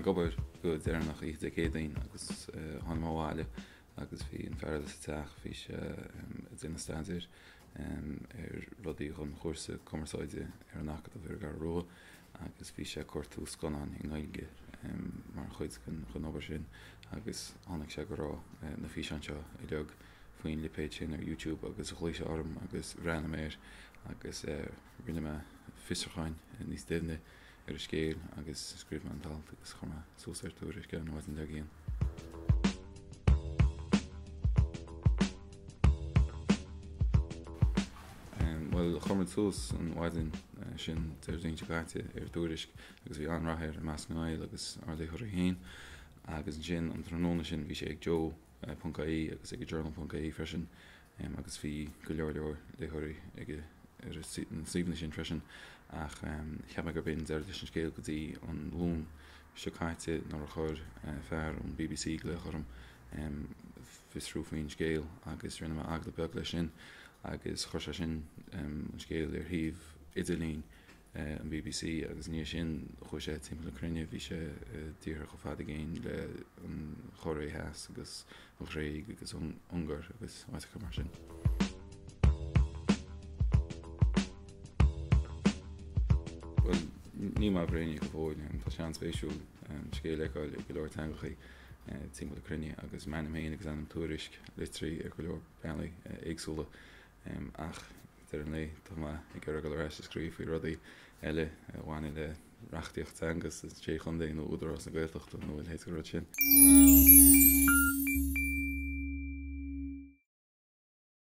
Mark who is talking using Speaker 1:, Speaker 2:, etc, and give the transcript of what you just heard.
Speaker 1: ag obair go deireanach oíche Dé Céadaoin agus tháinig mé abhaile agus bhí an fear eile sa teach, bhí sé ag déanamh staidéir ar rudaí don chúrsa cumarsáide ar an Acadamh ar an gCeathrú Rua agus bhí sé ag cuartú scannáin i nGaeilge mar chuid den obair sin agus chonaic sé go raibh na físeáin seo uilig faoin lipéad sin ar YouTube agus ghlaoigh sé orm agus bhreathnaigh mé air agus rinne mé fiosrúcháin níos doimhne ar an scéal agus scríobh mé an t-alt agus chuir mé suas ar Tuairisc an mhaidin dár gcionn. Bhuel, chuir muid suas an mhaidin sin Déardaoin seo caite ar Tuairisc agus bhí an-rath air i measc na nGael agus ár léitheoirí féin agus ansin an tráthnóna sin bhí sé ag Joe ponc ie agus ag Journal ponc ie freisin agus bhí go leor leor léitheoirí ag ar na suíomhanna sin freisin ach cheap mé gurb in deireadh leis an scéal go dtí an Luan seo caite nuair a chuir fear ón bbc glaoch orm fiosrú faoin scéal agus rinne mé agallamh beag leis sin agus chuir sé sin an scéal ar shuíomh idirlín an bbc agus i ndiaidh sin chuaigh sé timpeall na cruinne, bhí sé i dtíortha chomh fada i gcéin le an Chóiré Theas agus an Ghréig agus an Ungáir agus áiteacha mar sin. Bhuel, níl mé bréagnaithe go fóill, tá sé an-spéisiúil an scéal a fheiceáil i go leor teangachaí timpeall na cruinne agus m'ainm féin agus ainm Tuairisc litrithe ar go leor bealaí éagsúla. Ach ag deireadh an lae, tá mé ag iarraidh dul ar ais ag scríobh faoi rudaí eile a bhaineann le reachtaíocht teanga sa Sé Chontae nó Údarás na Gaeltachta nó a leithéid de rud sin.